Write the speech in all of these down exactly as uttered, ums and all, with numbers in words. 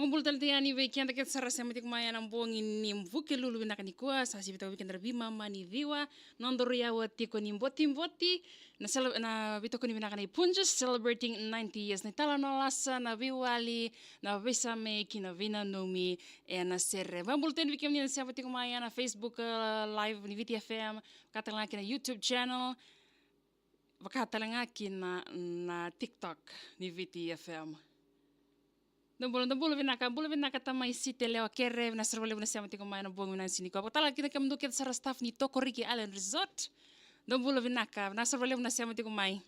Bula tale tu yani vei keda kece sara sema tiko mai ena bogi ni Vukelulu vinaka nikua, sa sivi toka vei keda na veimama ni ciwa, nodaru yawa tiko ni Botiboti, na sele-, na veitokoni vinaka nei Punjas, celebrating ninety years. Na italanoa lasa, na veiwali, na veisamei kei na veinanumi ena sere. Vakabula tu yani vei kemuni na sema tiko mai ena Facebook, eh, live ni Viti F M, vaka tale ga kina YouTube channel, vaka tale ga kina na TikTok ni Viti F M. Dou bula, dou bula vinaka, bula vinaka tamai Site Lewa Kere, vinaka sara vakalevu na sema tiko mai ena bogi vinaka ni siga nikua. Vaka tale ga kina kemudou kece sara staff ni Tokoriki Island Resort. Dou bula vinaka, vinaka sara vakalevu na sema tiko mai.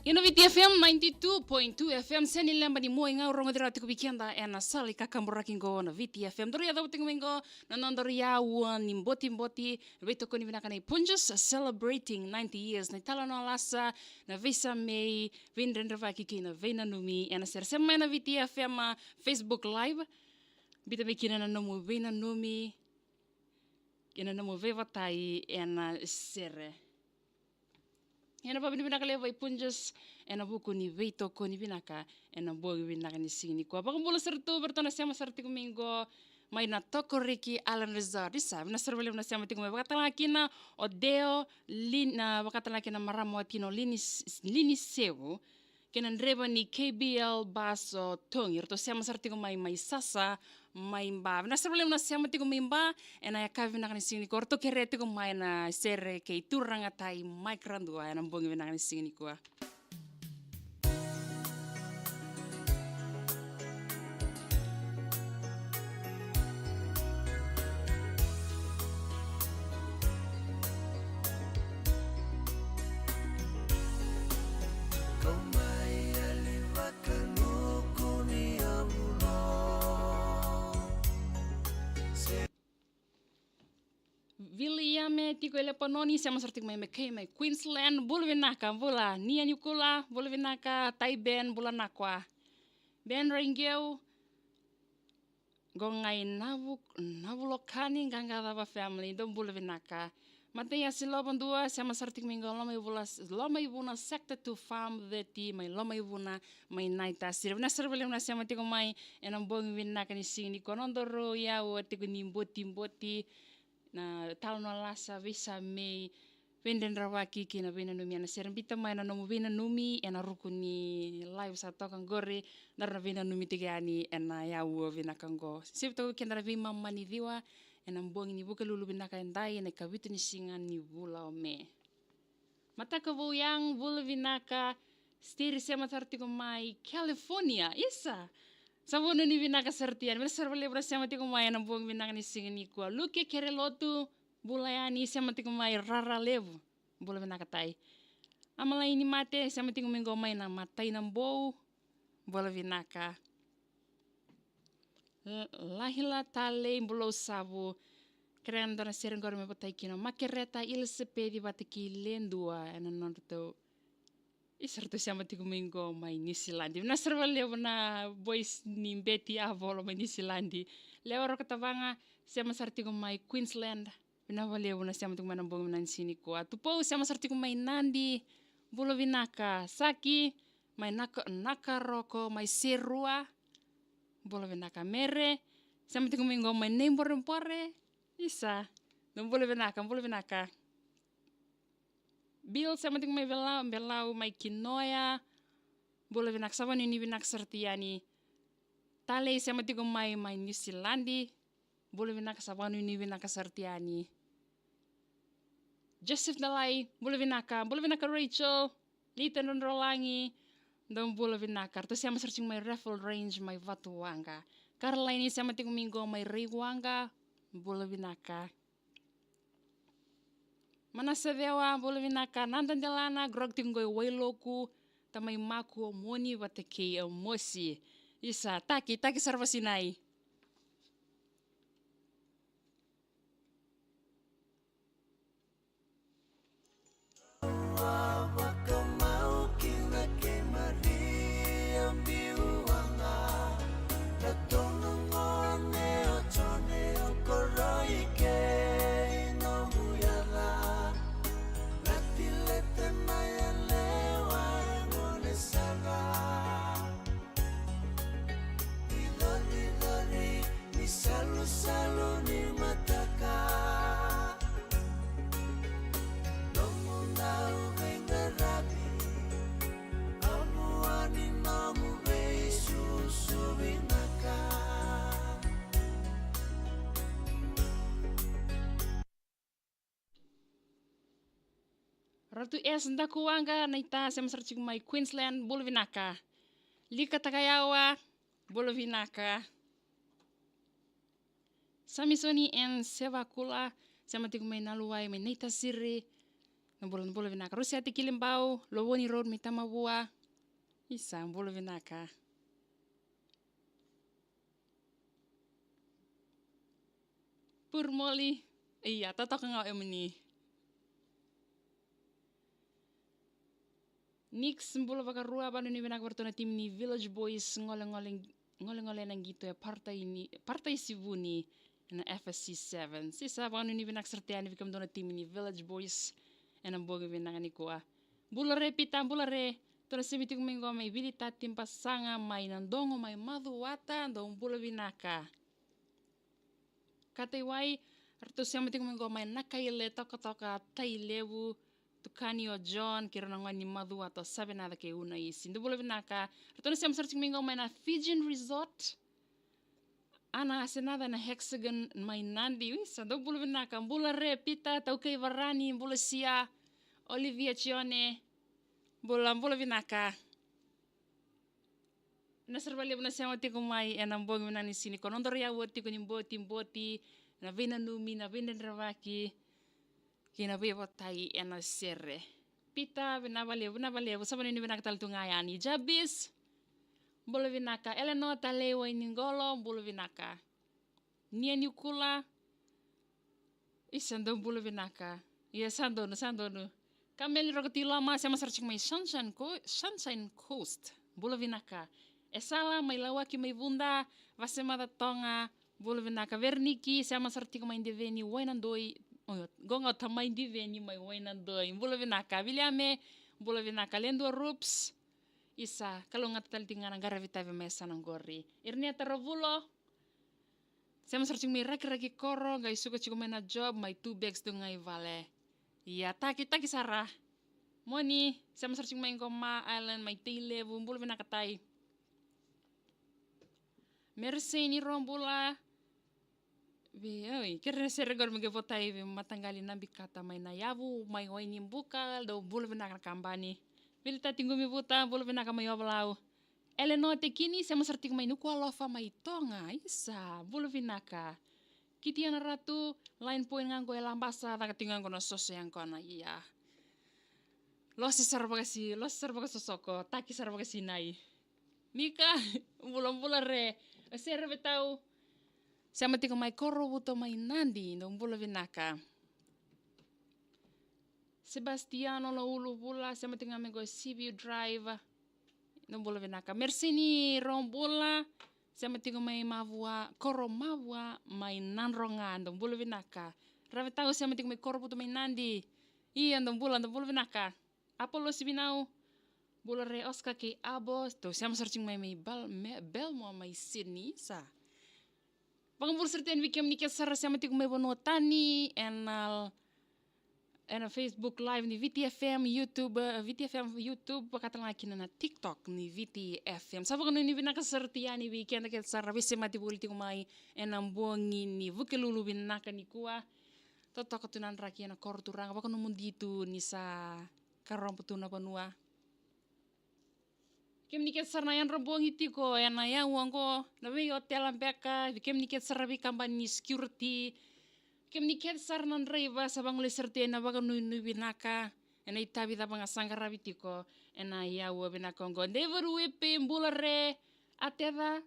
Io na Viti F M ninety-two point two F M, sega ni leba ni mua i gau rogoci rawa tiko vei keda ena sala i kakaburaki qo na Viti F M. Daru yacova tiko mai qo na nodaru yawa ni Botiboti, veitokoni vinaka nei Punjas, celebrating ninety years. Na italanoa lasa, na veisamei, veidredrevaki kei na veinanumi ena sere. Sema mai na Viti F M, ah, Facebook Live. Biuta mai kina na nomu veinanumi, ena nomu veivatai ena sere. Ena vakavinavinaka levu vei Punjas ena vuku ni veitokoni vinaka ena bogi vinaka ni siga nikua. Vakabula sara tu vei ratou na sema sara tiko mai qo mai na Tokoriki Island Resort. Isa, vinaka sara vakalevu na sema tiko mai. Vaka tale ga kina o Deo Lin-, na, vaka tale ga kina marama watina o Linis-, Linisevu, kei na draiva ni K B L bus o Togi, ratou sema sara tiko mai, mai Sasa, mai Ba. Vinaka sara vakalevu na sema tiko mai Ba ena yakavi vinaka ni siga nikua. Ratou kerea tiko mai na sere kei Turaga Tai Mike Radua ena bogi vinaka ni siga nikua. Viliame tiko e Lepanoni, sema sara tiko mai Mackay, mai Queensland. Bula vinaka, bula. Nia Nikula, bula vinaka. Tai Ben, bula nakwa. Ben Rengeu, qo ga i Navu-, Navulokani, Qaqacava family, dou bula vinaka. Mataiasi Lovadua, sema sara tiko mai qo Lomaivula, Lomaivuna sector two farm thirty, mai Lomaivuna, mai Naitasiri. Vinaka sara vakalevu na sema tiko mai ena bogi vinaka ni siga nikua. Nodaru yawa tiko ni Botiboti, na italanoa lasa, veisamei, veidredrevaki kei na veinanumi ena sere. Biuta mai na nomu veinanumi ena ruku ni live sa toka qori, daru na veinanumi tiko yani ena yawa vinaka qo. Sivi toka vei keda na veimama ni ciwa ena bogi ni Vukelulu vinaka edai, ena ikavitu ni siga ni vula o Me. Mataka Vou Yang, bula vinaka. Steri, sema sara tiko mai California. Isa, sa vakanuinui vinaka sara tu yani. Vinaka sara vakalevu na sema tiko mai ena bogi vinaka ni siga nikua. Luke Kerelotu, bula yani, sema tiko mai Raralevu. Bula vinaka tai. Amalaini Mate, sema tiko mai qo mai na Matai na Bou. Bula vinaka. L-, Lahila Talei, Bulou Savu. Kerea na dua na sere qori me votai kina o Makereta Ilisapeci vata kei Ledua ena nodratou. Isa, ratou sema tiko mai qo mai Niusiladi. Vinaka sara vakalevu na boys ni Beti Avolo mai Niusiladi. Lewa Rokotavaga, sema sara tiko mai Queensland. Vinaka vakalevu na sema tiko mai na bogi vinaka ni siga nikua. Tupou, sema sara tiko mai Nadi. Bula vinaka. Saki, mai Naka-, Nakaroko, mai Serua. Bula vinaka. Mere, sema tiko mai qo mai Neiborebore. Isa, dou bula vinaka, bula vinaka. Bill, sema tiko mai Belau, Belau, mai Kinoya. Bula vinaka, sa vakanuinui vinaka sara tu yani. Talei, sema tiko mai, mai Niusiladi. Bula vinaka, sa vakanuinui vinaka sara tu yani. Joseph Dalai, bula vinaka, bula vinaka Rachel, Lita Drodrolagi, dou bula vinaka. Ratou sema sara tiko mai Raffle Range, mai Vatuwaqa. Caroline, sema tiko mai qo mai Raiwaqa, bula vinaka. Manasa Cewa, bula vinaka. Nada Delana, Grog tiko qo i Wailoku, tamai Maku, o Moni vata kei o Mosi. Isa, Taki, Taki Saravasinai. Salo ni mataka, nomu dau veiqaravi, a vua ni nomu veisusu vinaka. Ratu S Dakuwaqa, naita, sema sara tiko mai Queensland, bula vinaka. Lika Takayawa, bula vinaka. Samisoni N Sevakula, sema tiko mai Naluwai, mai Naitasiri. Na bula, na bula vinaka. Rosiate Kilibau, Lovoni Road, mai Tamavua. Isa, bula vinaka. Purmoli, ia, totoka ga o emuni. Nix, bula vakarua, vanuinui vinaka vei ratou na timi ni Village Boys, golegole, golegole na qito e Partai ni, Partai Sivuni, ena F S C seven. Sisa, vanuinui vinaka sara tale yani vei kemudou na timi ni Village Boys, ena bogi vinaka nikua. Bula re Pita, bula re, tou na sema tiko mai qo mai Vilitati Basaga, mai Nadogo, mai Macuata, dou bula vinaka. Kataiwai, ratou sema tiko mai qo mai Nakaile, Tokatoka, Tailevu, Tukani o John, kei rau na gone ni Macuata o Savenaca kei Unaisi. Dou bula vinaka. Ratou na sema sara tiko mai qo mai na Fijian Resort. Ana Asenaca na Hexagon mai Nadi. Isa, dou bula vinaka. Bula re Pita, Taukai Varani, bula Sia, Olivia Chione. Bula, bula vinaka. Na sara vakalevu na sema tiko mai ena bogi vinaka ni siga nikua. Nodaru yavu tiko ni botiboti, na veinanumi, na veidredrevaki kei na veivotai ena sere. Pita, vinaka vakalevu, vinaka vakalevu, sa vanuinui vinaka tale tu ga yani. Jabis, bula vinaka. Eleanor Talei Wainiqolo, bula vinaka. Nia Nikula. Isa, dou bula vinaka. Ia, sa donu, sa donu. Kameli Rokoti Loma, sema sara tiko mai Sunshine Co-, Sunshine Coast. Bula vinaka. Esala mai Lawaki mai Vuda, Vasemaca Toga. Bula vinaka. Vereniki, sema sara tiko mai Diveni, Wainadoi. Oyo, qo ga o tamai Diveni mai Wainadoi. Bula vinaka. Viliame, bula vinaka. Ledua Rups. Isa, kalougata tale tiko ga na qaravi tavi mai yasana qori. Irenia Taravulo. Sema sara tiko mai Rakiraki Koro, qai suka tiko mai na job, mai two bags tu ga i vale. Ia, taki, taki sara. Moni, sema sara tiko mai Goma Island, mai Tailevu, bula vinaka tai. Mersei ni Robula. Vei, oi, kere na sere qori me qai votai vei mataqali Nabikata mai na yavu, mai Wainibuka, dou bula vinaka na kabani. Vilitati Gumivuta, bula vinaka mai Ovalau. Elenoa Tekini, sema sara tiko mai Nukualofa mai Toga, isa, bula vinaka. Kitiana Ratu, line point ga qo e Labasa, caka tiko ga qo na soso yaqona, ia. Lose sara vakasi, lose sara vakasosoko, taki sara vakasinai. Mika, bulabula re, o sere vei tau. Sema tiko mai Korovuto mai Nadi, dou bula vinaka. Sebastiano Lauluvula, sema tiko ga mai qo Seaview Drive. Dou bula vinaka. Mersini Robula, sema tiko mai Mavua, Koromavua mai Nadroga, dou bula vinaka. Ravetau, sema tiko mai Korovuto mai Nadi. Ia, dou bula, dou bula vinaka. Apolosi Vinau, bula re Oscar kei Abo, dou sema sara tiko mai, mai Bel-, me-, Belmore mai Sydney, sa. Vakabula sara tiko yani vei kemuni kece sara sema tiko mai vanua tani, ena, ena Facebook Live ni Viti F M, YouTube, eh, Viti F M YouTube, vaka tale ga kina na TikTok ni Viti F M. Sa vakanuinui vinaka sara tiko yani vei keda kece sara veisemati voli tiko mai ena bogi ni Vukelulu vinaka nikua. Totoka tu na draki ena koro turaga, vakanomodi tu ni sa karobo tu na vanua. Kemuni kece sara na yadra bogi tiko ena yaua oqo, na veiotela beka, vei kemuni kece sara veikabani ni security, kemuni kece sara na draiva, sa vagolei sara tu ena vakanuinui vinaka ena itavi cava ga sa qaravi tiko ena yaua vinaka oqo. David Wipi, bula re, Ateca,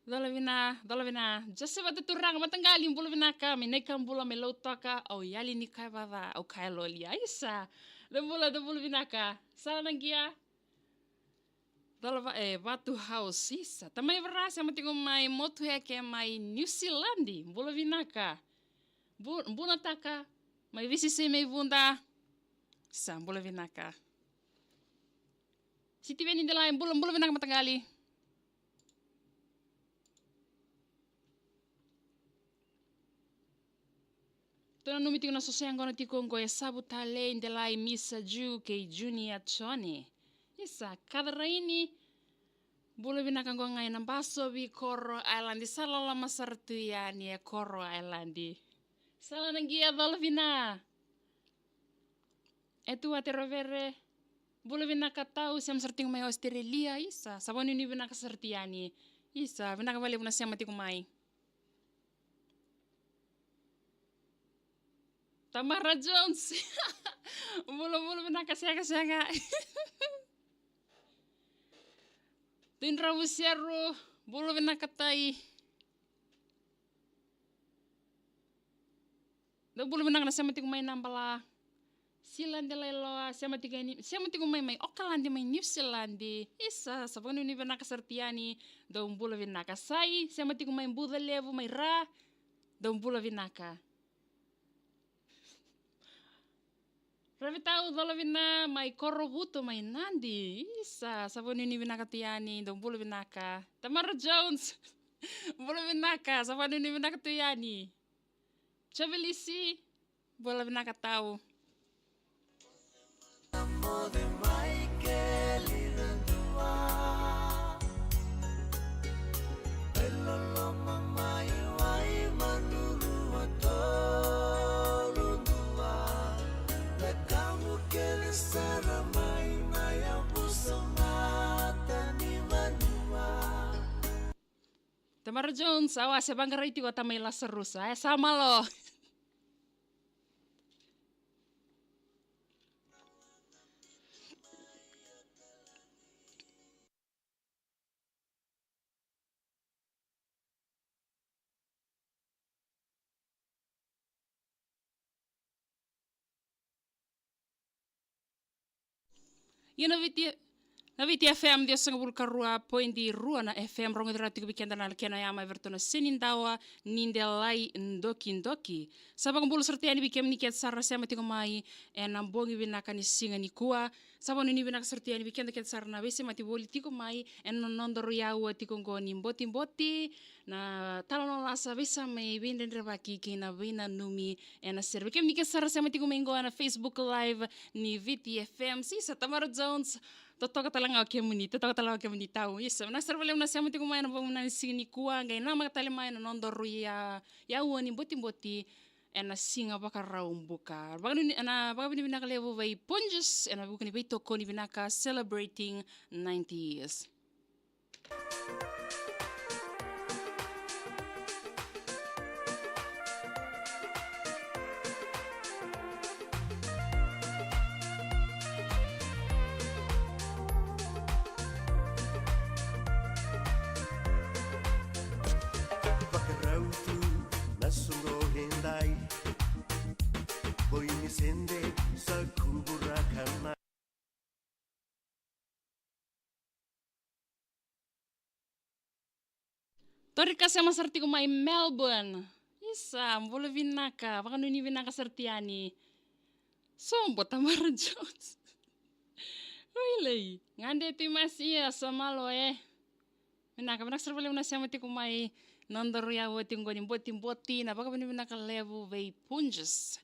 cola vina, cola vina. Josefa Taturaga, mataqali, bula vinaka, mai Naikabula, mai Lautoka, au yali ni kaya vaca, au kaya loli, aisa. Dou bula, dou bula vinaka. Sala na qia. Cola va, e, Vatu House, isa. Tamai Vara, sema tiko mai Motuheke, mai New Zealand, bula vinaka. Bu-, Bunataka, mai Visisi, mai Vuda. Sa, bula vinaka. Sitiveni Delai, bula, bula vinaka mataqali. Tou nanumi tiko na soso yaqona tiko oqo e Savu Talei, Delai, Misa Ju kei Junior Tone. Isa, Kaca Raini. Bula vinaka oqo ga e Nabasovi, Koro Ailadi. Sa loloma sara tu yani e Koro Ailadi. Sa la na qia, cola vina. E tu a Terovere. Bula vinaka Tau, sema sara tiko mai Australia. Isa, sa vakanuinui vinaka sara tu yani. Isa, vinaka vakalevu na sema tiko mai. Tamara Jones. Bula, bula vinaka, sega, sega. Tuidravu Seru, bula vinaka Tai. Dou bula vinaka na sema tiko mai Nabala. Sila Delailoa, sema tiko yani, sema tiko mai, mai Okaladi, mai Niusiladi. Isa, sa vakanuinui vinaka sara tu yani. Dou bula vinaka Sai, sema tiko mai Bucalevu, mai Ra. Dou bula vinaka. Ravitau, cola vina, mai Korovutu, mai Nadi. Isa, sa vakanuinui vinaka tu yani, dou bula vinaka. Tamara Jones, bula vinaka, sa vakanuinui vinaka tu yani. Jovelisi, bula vinaka Tau. Tamara Jones, au a se vaqarai tiko o tamai Lasarusa, e sa malo. Ia na Viti, na Viti F M ciwasagavulu ka rua poidi rua na F M, rogoci rawa tiko vei keda na kena yama e vei ratou na senidawa ni Delai Dokidoki. Sa vakabula sara tu yani vei kemuni kece sara sema tiko mai ena bogi vinaka ni siga nikua. Sa vakanuinui vinaka sara tu yani vei keda kece sara na veisemati voli tiko mai ena nodaru yaua tiko oqo ni Botiboti. Na talanoa lasa, veisamai, veidredrevaki kei na veinanumi ena sere. Vei kemuni kece sara sema tiko mai oqo ena Facebook Live ni Viti F M. Isa, Tamara Jones, totoka tale ga o kemuni, totoka tale ga o kemuni Tau. Isa, vinaka sara vakalevu na sema tiko mai ena bogi vinaka ni siga nikua, qai namaka tale mai na nodaru ya, yaua ni Botiboti ena siga Vakaraubuka. Vakanuinui, ena vakavinavinaka levu vei Punjas ena vuku ni veitokoni vinaka, celebrating ninety years. Vakarau tu na soqo edai, boi ni sede sa kuburaka na. Torika sema sara tiko mai Melbourne. Isa, bula vinaka, vakanuinui vinaka sara tu yani. Sobo, Tamara Jones. Uilei, gade tu i Masi, ia sa malo e. Vinaka, vinaka sara vakalevu na sema tiko mai nodaru yaua tiko oqo ni Botiboti, na vakavinavinaka levu vei Punjas.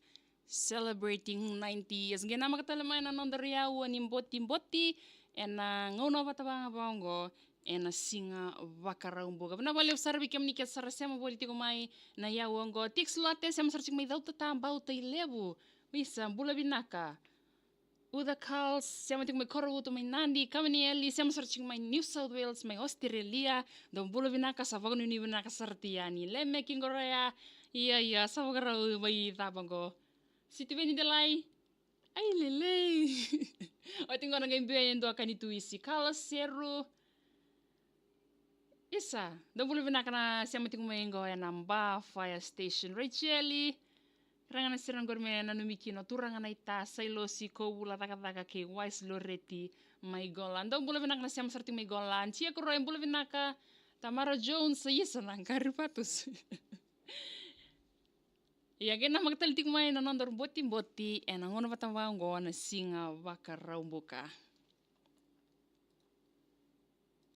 Celebrating ninety years. Qai namaka tale mai na nodaru yaua ni Botiboti ena gauna vata vaqo ena siga Vakaraubuka. Vinaka vakalevu sara vei kemuni kece sara sema voli tiko mai na yaua oqo. Tix Lote, sema sara tiko mai Cautatabau, Tailevu. Isa, bula vinaka. Uca Carls, sema tiko mai Korovutu, mai Nadi. Kamanieli, sema sara tiko mai New South Wales, mai Australia. Dou bula vinaka, sa vakanuinui vinaka sara tu yani. Lemeki qo ra ya. Ia, ia, sa vakarau mai cava qo. Sitiveni Delai. Ai lelei. Oti qo na qai biu e dua ka ni tuisi. Carlos Seru. Isa, dou bula vinaka na sema tiko mai qo ena Ba Fire Station. Racheli, raga na sira qori me nanumi kina o turaga na ita, Sailosi, Kovula, Cakacaka kei Wise Loreti mai Gola. Dou bula vinaka na sema sara tiko mai Gola. Tia Koro, e bula vinaka. Tamara Jones, isa na qari patus. Ia, qai namaka tale tiko mai na nodaru Botiboti ena gauna vata vaqo na siga Vakaraubuka.